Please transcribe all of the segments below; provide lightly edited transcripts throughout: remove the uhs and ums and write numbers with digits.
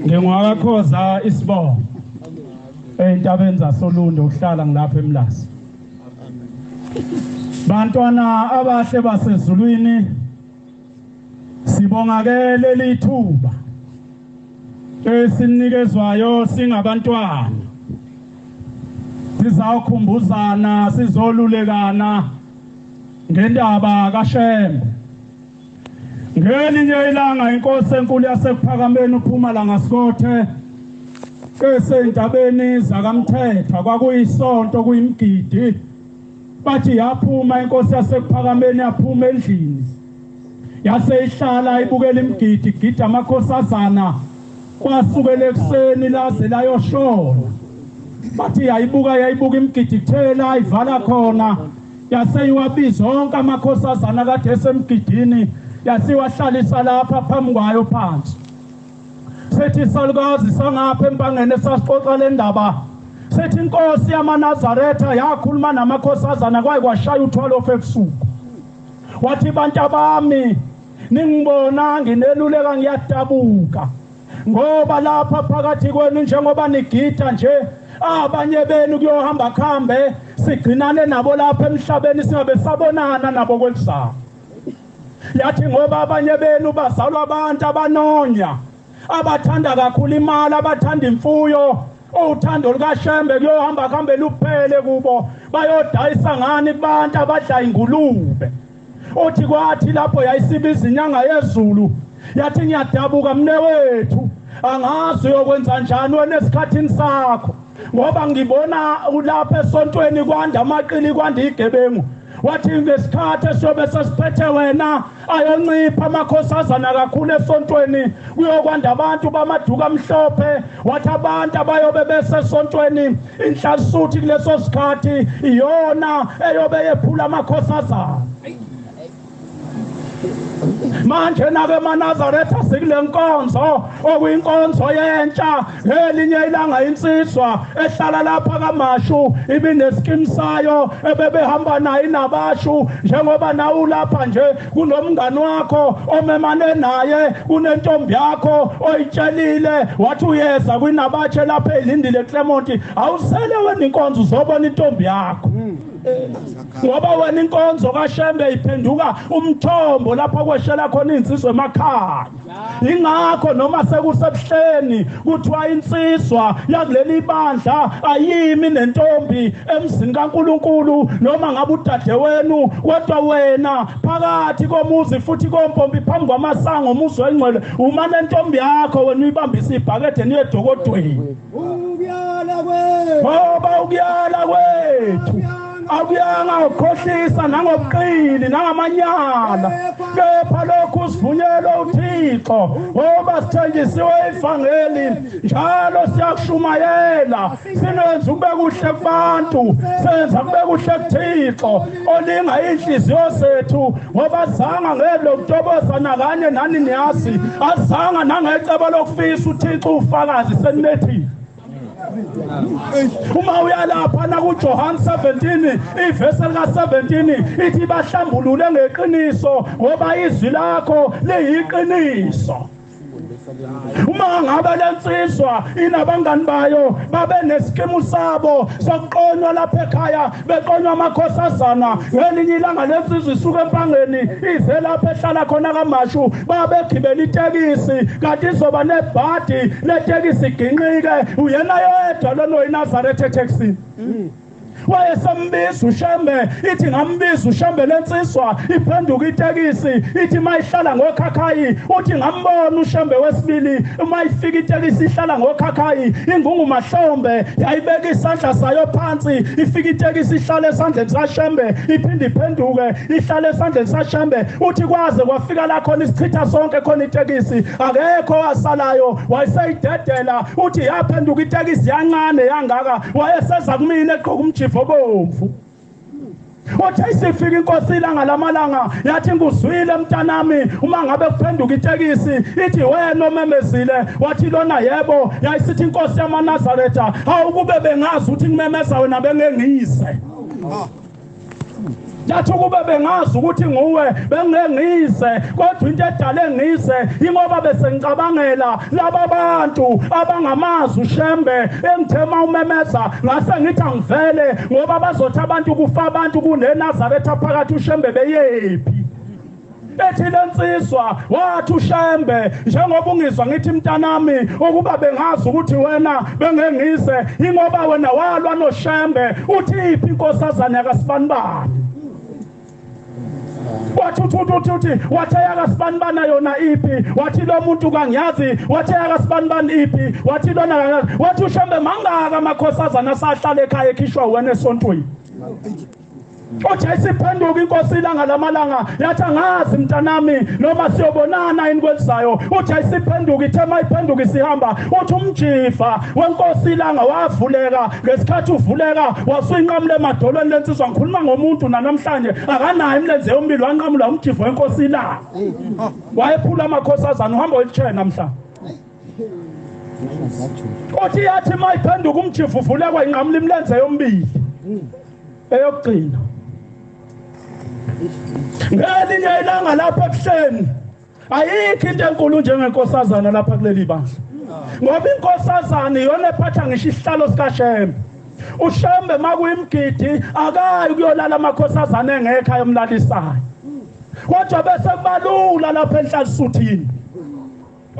Ngingwakakhoza isibongo entabeni zasoLundi uhlala ngilapha eMlazi. Bantwana abahle basezulwini, sibonga ke leli thuba esinikezwayo singabantwana. Sizawukhumbuzana, sizolulekana ngendaba kaShembe. Ngelinye ilanga inkosi enkulu yaseKuphakameni uPhumalanga Sikothe eseyintabeni zakaMthethwa, kwakuyisonto kuyimgidi, bathi yaphuma inkosi yaseKuphakameni, yaphuma endlini yase ihlala ibukela imigidi, igida amakhosazana kwasukela ekuseni laze layoshona. Bathi yayibuka yayibuka imigidi kuthela ivala khona, yase iwabiza onke amakhosazana kade esemgidini, yasiwahlalisa lapha phambi kwayo phansi. Sithi salukazi sangapha empangeni esasixoxa le ndaba, sithi inkosi yamaNazaretha yakhuluma namakhosazana kwaye kwashaya u-12 ebusuku. Wathi bantu abami, ningibona ngineluleka ngiyadabuka, ngoba lapha phakathi kwenu njengoba nigida nje abanye benu kuyohamba kuhambe sigcinane nabo lapha emhlabeni singabe sabonana nabo kwelizayo. Yathi ngoba abanye benu bazalwa abantu abanonya, abathanda kakhulu imali, abathanda imfuyo, uthando lukaShembe kuyohamba kuhambe luphele kubo, bayodayisa ngani kubantu abadla ingulube. Uthi kwathi lapho yayisibiza inyanga yezulu, yathi ngiyadabuka mne wethu, angazi uyokwenza njani wena esikhathini sakho, ngoba ngibona ulapha esontweni kwanda amaqili, kwanda igebengu. Wathi ngesikhathi esiyobe sesiphethe wena ayoncipha amakhosazana kakhulu esontweni, kuyokwanda abantu bamaduka amhlophe. Wathi abantu abayobe besesontweni inhlansuthi kuleso sikhathi iyona eyobe yephula amakhosazana. Manje nake emaNazaretha sikule nkonzo okuyinkonzo yentsha. Ngelinye ilanga insizwa ehlala lapha kaMashu ibineskimu sayo ebebehamba nayo inabashu, njengoba nawe ulapha nje kunomngani wakho omemane naye, kunentombi yakho oyitshelile wathi uyeza kwinabatshe lapha elindile Clermont, awusele wena inkonzo uzobona intombi yakho. Ngoba wena inkonzo kaShembe iphenduka umthombo lapho kweshela khona insizwa emakhaya. Ingakho noma sekusebuhleni kuthiwa insizwa yakuleli bandla ayimi nentombi emzini kaNkuluNkulu, noma ngabe udadewenu, kodwa wena phakathi komuzi futhi kompompi phambi kwamasango omuzi wengcwele uma nentombi yakho wena uyibambisa ibhakede niye edokodweni. Ngoba ukuyala kwethu akuyanga ukukhohlisa nangobuqili nangamanyala, kepha lokhu sivunyelwe uThixo, ngoba sithenjisiwe ivangeli njalo siyakushumayela, singenza kube kuhle kubantu, senza kube kuhle kuThixo olinga inhliziyo zethu, ngoba azanga ngelokutoboza nakanye nani niyazi, azanga nangecebo lokufisa uThixo ufakazi senilethile. Uma uyalapha nakuJohn 17 ivesi lika 17 ithi bahlambulule ngeqiniso ngoba izwi lakho liyiqiniso. Uma ngabe lensizwa inabangani bayo babe nesikimu sabo sokuqonywa lapha ekhaya, beqonywa amakhosazana, ngelinye ilanga lensizwa isuka empangeni ize lapha ehlala khona kaMashu, babegibela itekisi kanti izoba nebhadi letekisi iginqike, uyena yedwa lona oyiNazaretha etekisini. Wayesembiza uShembe, ithi ngambiza uShembe lensizwa iphenduka itekisi, ithi mayihlala ngokhakhayi, uthi ngambona uShembe wesibili uma ifika itekisi ihlala ngokhakhayi, ingungumahlombe yayibeka isandla sayo phansi, ifika itekisi ihlale esandleni saShembe, iphinde iphenduke ihlale esandleni saShembe. Uthi kwaze kwafika la khona isichitha sonke khona itekisi, akekho wasalayo, wayeseyidedela. Uthi yaphenduka itekisi yancane yangaka, wayeseza kumina egqoka umjivo obomvu. Uthe isifika inkosi ilanga lamalanga yathi nguzwile mntanami uma ngabe kuphenduka itekisi, ithi wena omemezile, wathi lona yebo. Yayisithi inkosi yamaNazaretha, hawu kube bengazi ukuthi ngimemeza wena bengengize. Yathi ukube bengazi ukuthi nguwe bengeke ngize, kodwa into edale ngize ingoba bese ngicabangela laba bantu abangamazi uShembe engithema umemeza ngase ngithi angivele ngoba bazothi abantu kufa abantu kuneNazaretha phakathi uShembe beyephi. Ethi lensizwa wathi uShembe njengoba ungizwa ngithi mntanami ukuba bengazi ukuthi wena bengengize ingoba wena walwa noShembe, uthi iphi inkosazana yakasibanibani? Wathi uthi wathi yakasibanibani yona iphi? Wathi lo muntu kangiyazi. Wathi yakasibanibani iphi? Wathi lona kangiyazi. Wathi uShembe mangaka amakhosazana asahlala ekhaya ekhishwa wena esontweni. Uthi ayisiphenduka inkosi ilanga lamalanga yathi angazi mntanami noma siyobonana yini kwelizayo. Uthi ayisiphenduka ithe mayiphenduka isihamba. Uthi umjiva wenkosi ilanga wavuleka, ngesikhathi uvuleka wasuyinqamula emadolweni lensizwa. Ngikhuluma ngomuntu namhlanje akanayo imilenze yomibili, wanqamula umjiva wenkosi ilanga, wayephula amakhosazana uhamba wheelchair namhlanje. Uthi yathi mayiphenduka umjiva uvuleka inqamula imilenze yomibili eyokugcina. Ngelinye ilanga lapha ebuhleni ayikho into enkulu njengenkosazana lapha kuleli bandla, ngoba inkosazana iyona ephatha ngisho isihlalo sikaShembe. uShembe makuyimgidi akayi kuyolala amakhosazana engekho ayomlalisayo, kodwa bese kubalula lapha enhlalisuthini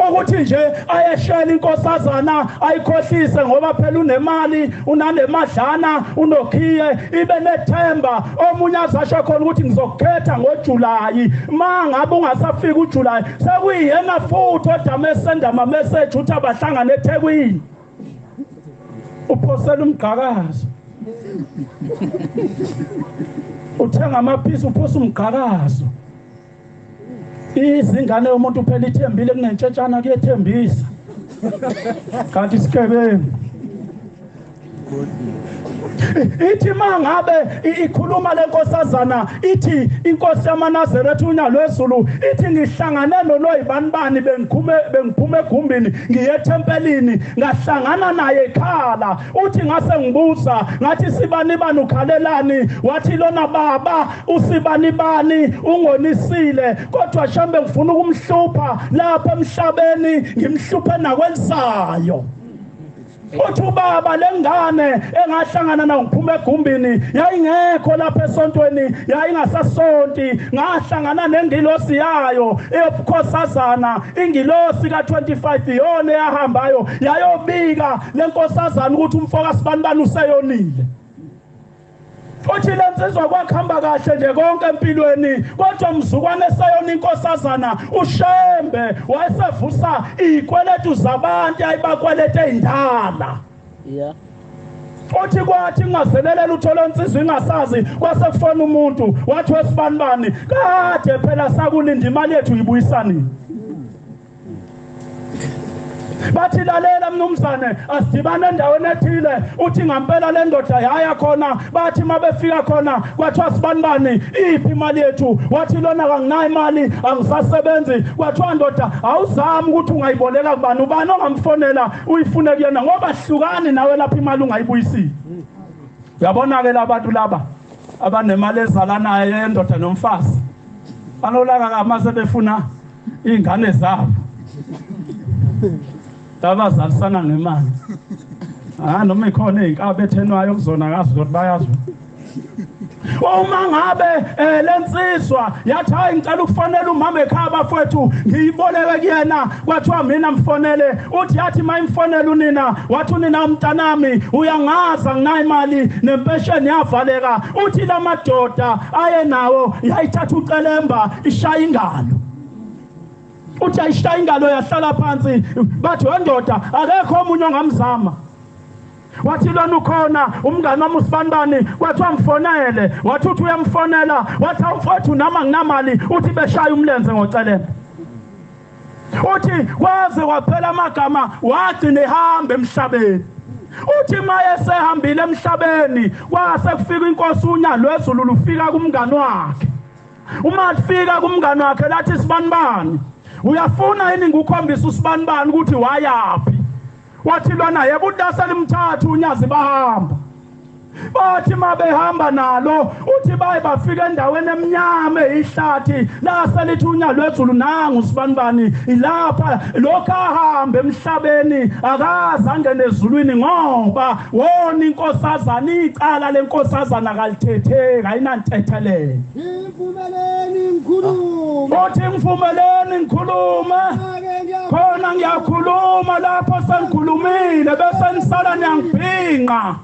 ukuthi nje ayeshela inkosazana ayikhohlise ngoba phela unemali, unanemadlana, unokhiye, ibe nethemba. Omunye azasho khona ukuthi ngizokukhetha ngoJulayi, mangabe ungasafika uJulayi sekuyiyena futhi odame esenda ama message uthi abahlangane eThekwini. Uphosela umgqakazo, uthenga amaphisi, uphosa umgqakazo. Izingane yomuntu phela ithembile kunentshentshana kuyethembisa, kanti isigebengu. Ithi mangabe ikhuluma lenkosazana ithi inkosi yamaNazaretha uNyalwezulu ithi ngihlangane noLoyibanibani bengiphume egumbini ngiye ethempelini ngahlangana naye ekhala. Uthi ngase ngibuza ngathi sibanibani ukhalelani? Wathi lona baba usibanibani ungonisile, kodwa Shembe ngifuna ukumhlupha lapha emhlabeni ngimhluphe nakwelisayo. Uthi ubaba lengane engahlangana nayo ngiphuma egumbini yayingekho lapha esontweni, yayingasasonti, ngahlangana nengilosi yayo eyobukhosazana, ingilosi ka25 iyona eyahambayo yayobika lenkosazana ukuthi umfoka sibanibani useyonile. Uthi lensizwa kwakuhamba kahle nje konke empilweni, kodwa mzukwane esayona inkosazana uShembe wayesevusa izikweletu zabantu ayibakwelete ezindala. Yeah. Uthi kwathi kungazelela uthola insizwa ingasazi, kwase kufona umuntu wathi wesibanibani kade phela sakulinda imali yethu uyibuyisanini. Bathi lalela mnumzane asidibane endaweni ethile. Uthi ngampela le ndoda yaya khona, bathi mabefika khona kwathiwa sibanibani iphi imali yethu? Wathi lona kanginayo imali angisasebenzi. Kwathiwa ndoda awuzami ukuthi ungayiboleka kubani, ubani ongamfonela uyifune kuyena ngoba hlukani nawe lapha imali ungayibuyisile. Uyabona ke labantu laba abanemali ezalanayo yendoda nomfazi banolaka kamase befuna ingane zabo abazalisana ngemali. Ah noma ikhona izinkabi ethenwayo kuzona ngazi ukuthi bayazi. Uma ngabe lensizwa yathi hayi ngicela ukufonela umama ekhaya bafowethu ngiyiboleke kuyena, kwathiwa mina mfonele. Uthi yathi mayimfonela unina, wathi unina mntanami uyangaza nginayo imali nempesheni yavaleka. Uthi lamadoda aye nawo yayithatha ucelemba ishaya ingalo. Uthi ayishaya ingalo yahlala phansi, bathi wendoda akekho omunye ongamzama. Wathi lona ukhona umngane wami usibanibani, kwathiwa mfonele. Wathi uthi uyamfonela, wathi awumfowethu nami anginamali. Uthi beshaya umlenze ngocelemba. Uthi kwaze kwaphela amagama wagcina ehamba emhlabeni. Uthi maye sehambile emhlabeni kwase kufika inkosi uNyalwezulu lufika kumngane wakhe. Uma lifika kumngane wakhe lathi sibanibani uyafuna yini ngikukhombisa usibanibani ukuthi wayaphi? Wathi lona yebo utasela imthathu uNyazi bahamba. Bathi mabehamba nalo uthi baye bafika endaweni emnyama ihlathi lase lithi unya lwezulu nangu sibanibani ilapha lokho ahambe emhlabeni akaze angene ezulwini ngoba wona inkosazana icala lenkosazana akalithetheki ayinantethelelo. Ngivumeleni ngikhulume. Uthi ngivumeleni ngikhulume khona ngiyakhuluma lapho sengikhulumile bese nisala niyangibhinqa.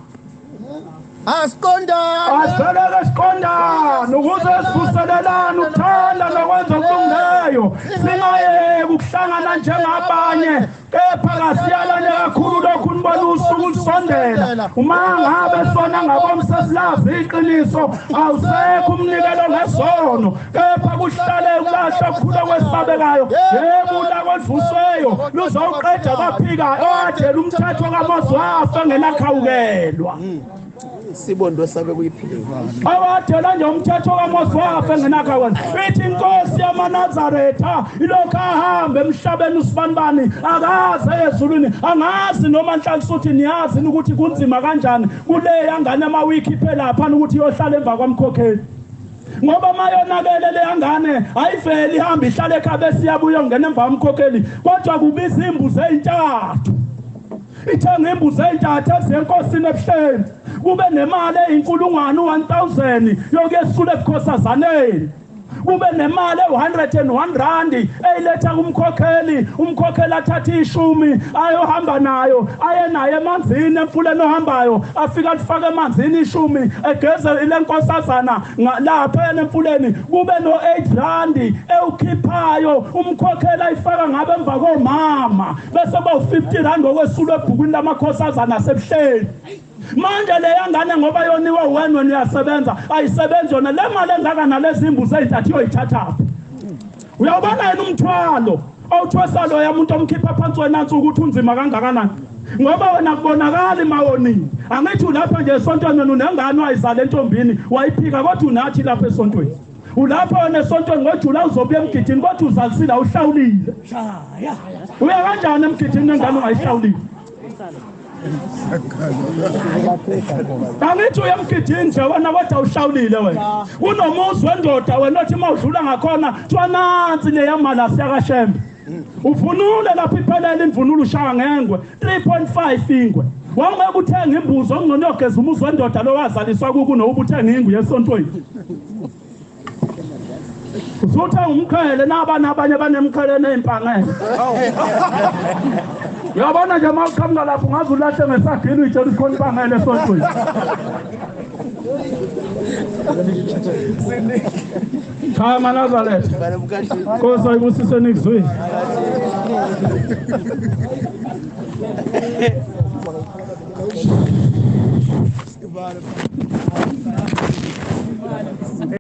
Asiqondane. Asiveleke siqondane ukuze sivuselelane ukuthanda nokwenza okulungileyo singayeki ukuhlangana njengabanye kepha kasiyalane kakhulu lokhu nibona usuku lusondela. Uma ngabe sona ngabomu sesilazi iqiniso awusekho umnikelo ngesono kepha kuhlale ukulahla okukhulu okwesabekayo yebo ulaka oluvusweyo luzowuqeda abaphikayo owadela umthetho kaMose wafa engenakhawukelwa. Sibondo sabe kuyiphila awadela nje umthetho kaMose wafa engenakhawukelwa. Ithi inkosi yamaNazaretha ilokhu ahambe emhlabeni usibanibani akaze ezulwini. Angazi noma nhlanhla uthi niyazi ukuthi kunzima kanjani kule yangane amawikhiphe lapha ukuthi iyohlala emva kwamkhokheli ngoba mayonakele le yangane ayiveli ihambe ihlale ekhaya bese iyabuya ungena emva kwamkhokheli kodwa kubiza imbuzi ezintathu ithenga imbuzi ezintathu eziyenkosini ebuhleni kube nemali eyinkulungwane u1000 yokuyesula ebukhosazaneni kube nemali e101 rand eyiletha kumkhokheli umkhokheli athathe ishumi ayohamba nayo aye naye emanzini emfuleni ohambayo afika alifake emanzini ishumi egeze lenkosazana lapha emfuleni kube no8 rand ewukhiphayo umkhokheli ayifaka ngabe emva komama bese ba u50 rand okwesulwa ebhukwini lamakhosazana asebuhleni. Manje le yangane ngoba yoniwe wena uyasebenza ayisebenzi yona le mali engaka nalezi imbuzi ezintathu iyoyithathaphi? Uyawubona yena umthwalo awuthwesa loya muntu omkhipha phansi wenansi ukuthi unzima kangakanani ngoba wena kubonakali mawonini. Angithi ulapha nje esontweni wena unengane wayizala entombini wayiphika kodwa unathi lapha esontweni ulapha wena esontweni ngojula uzobuya emgidini kodwa uzalisile awuhlawulile. Uya kanjani emgidini nengane ungayihlawulile? Angithi uyemgidini nje wena kodwa uhlawulile wena. Kunomuzi wendoda wena othi mawudlula ngakhona kuthiwa nansi leya malasi yakashembe uvunule lapho iphelele imvunulo ushaya ngengwe 3.5 ingwe wawungeke uthenga imbuzi ongcono yogeza umuzi wendoda lo wazaliswa kuku nokuba uthenga ingwe esontweni. Usuthenga umqhele nabana abanye banemqhele nezimpangele. Uyabona nje uma uqhamuka lapho ungaze ulahle ngesagilo uyitshela ukuthi khona impangele esontweni. Cha maNazaretha Nkosi ayibusise nikuzwile.